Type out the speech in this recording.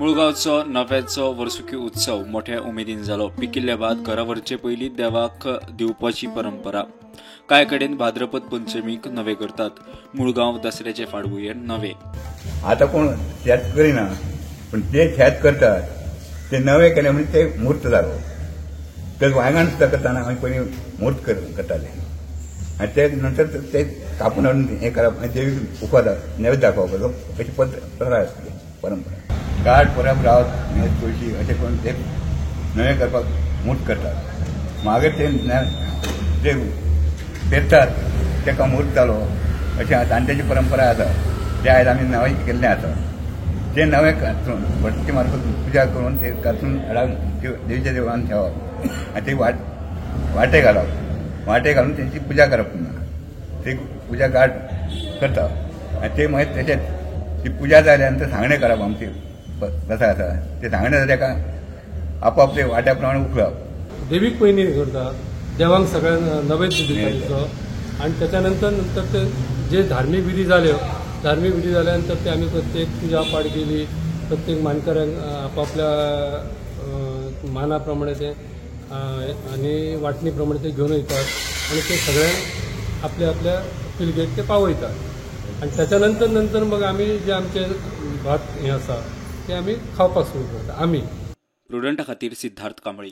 मुळगांवचो नव्याचो वर्सुकी उत्सव मोठ्या उमेदीन जालो. पिकिल्ले भात घरा व्हरचे पयलीं देवाक दिवपाची परंपरा. कांय कडेन भाद्रपद पंचमीक नवे करतात. मुळगांव दसऱ्याचे फाटभुंयेर नवे. आता कोण शेत करिना, पण ते शेत करतात ते नवे केले म्हणजे ते म्हूर्त जालो. तर वांयगण सुद्दां करतना आमी पयलीं म्हूर्त करताले आनी ते नंतर ते कापून हाडून हें करप आनी देवीक उपवास नैवेद्य दाखोवप अशी पद्दत आसली परंपरा. गाठ परब रावत तुळशी अशें करून ते नवे करपाक म्हूर्त करतात. मागीर ते जे पेरतात ताका म्हूर्त जालो अशें जाणट्याची परंपरा आसा. ते आयज आमी नवें केल्लें आसा. ते नवे कातरून भटकी मार्फत पुजा करून ते कातरून देवीच्या देवळान ठेवप आनी ते वाटे घालप, वाटे घालून तेंची पुजा करप. पुन्हा ते पुजा गाठ करता आनी ते मागीर तेचे ती पुजा जाल्या नंतर सांगणें करप. आमची प्रथा आसा ते सांगणें जालें काय आपापले वाट्या प्रमाणे उखलप. देवीक पयलीं करता, देवांक सगळ्यांक नैवेद्य दिता तेचो आनी त्याच्या नंतर नंतर ते जे धार्मीक विधी जाल्यो, धार्मीक विधी जाल्या नंतर ते आमी प्रत्येक पुजा पाठ केली, प्रत्येक मानकऱ्यांक आपापल्या माना प्रमाणे ते आनी वांटणी प्रमाणे ते घेवन वयतात आनी ते सगळ्यांक आपल्या आपल्या पिलगेक ते पावयतात. आनी त्याच्या नंतर नंतर मग आमी जे आमचे भात हें आसा ते आमी खावपाक सुरू करता. आमी प्रुडंटा खातीर सिद्धार्थ कांबळी.